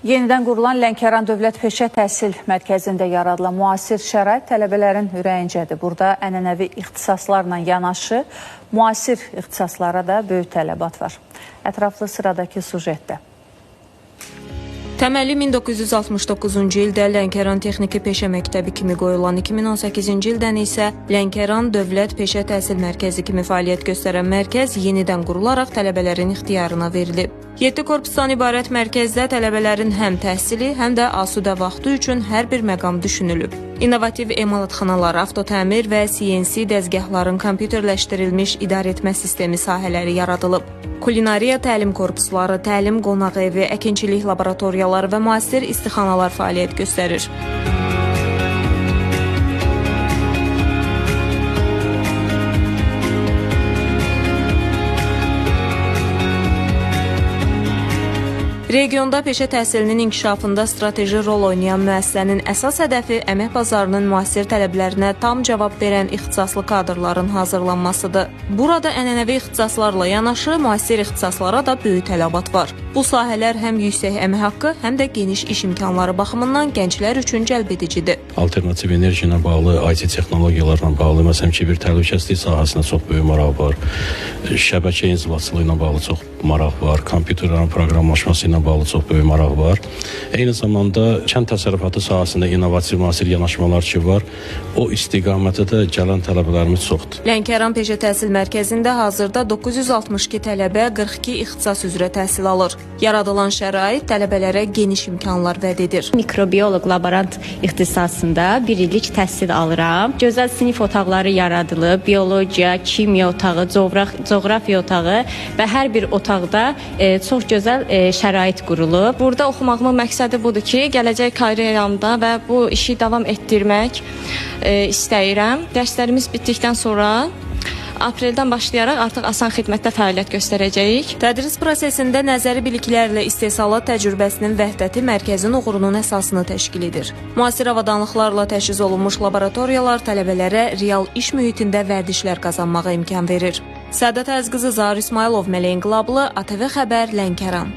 Yenidən qurulan Lənkəran Dövlət Peşə Təhsil Mərkəzində yaradılan müasir şərait tələbələrin ürəyincədir. Burada ənənəvi ixtisaslarla yanaşı müasir ixtisaslara da böyük tələbat var. Ətraflı sıradakı sujetdə. Təməli 1969-cu ildə Lənkəran Texniki Peşə Məktəbi kimi qoyulan, 2018-ci ildən isə Lənkəran Dövlət Peşə Təhsil Mərkəzi kimi fəaliyyət göstərən mərkəz yenidən qurularaq tələbələrin ixtiyarına verilib. 7 korpusdan ibarət mərkəzdə tələbələrin həm təhsili, həm də asudə vaxtı üçün hər bir məqam düşünülüb. İnnovativ emalatxanalar, avtotəmir və CNC dəzgahların kompüterləşdirilmiş idarəetmə sistemi sahələri yaradılıb. Kulinariya təlim korpusları, təlim qonaq evi, əkinçilik laboratoriyaları və müasir istixanalar fəaliyyət göstərir. Regionda peşə təhsilinin inkişafında strateji rol oynayan müəssisənin əsas hədəfi əmək bazarının müasir tələblərinə tam cavab verən ixtisaslı kadrların hazırlanmasıdır. Burada ənənəvi ixtisaslarla yanaşı müasir ixtisaslara da böyük tələbat var. Bu sahələr həm yüksək əmək haqqı, həm də geniş iş imkanları baxımından gənclər üçün cəlbedicidir. Alternativ enerji ilə bağlı, IT texnologiyalarla bağlı, məsələn, kiber təhlükəsizlik sahəsinə çox böyük maraq var. Şəbəkə inzibatçılığı ilə bağlı çox maraq var. Kompüterlərin proqramlaşması ilə bağlı çox böyük maraq var. Eyni zamanda kənd təsərrüfatı sahəsində innovativ müasir yanaşmalar ki var. O istiqamətə də gələn tələbələrimiz çoxdur. Lənkəran Peşə Təhsil Mərkəzində hazırda 962 tələbə 42 ixtisas üzrə təhsil alır. Yaradılan şərait tələbələrə geniş imkanlar vəd edir. Mikrobioloq laborant ixtisasında bir illik təhsil alıram. Gözəl sinif otaqları yaradılıb, biologiya, kimya otağı, coğrafiya otağı və hər bir otaqda çox gözəl şərait qurulub. Burada oxumağımın məqsədi budur ki, gələcək karyeramda və bu işi davam etdirmək istəyirəm. Dərslərimiz bitdikdən sonra apreldən başlayaraq artıq asan xidmətdə fəaliyyət göstərəcəyik. Tədris prosesində nəzəri biliklərlə istehsalat təcrübəsinin vəhdəti mərkəzin uğurunun əsasını təşkil edir. Müasir avadanlıqlarla təchiz olunmuş laboratoriyalar tələbələrə real iş mühitində vərdişlər qazanmağa imkan verir. Səadət Əzqızı, Zahir İsmayılov, Mələk İnqilablı, ATV Xəbər, Lənkəran.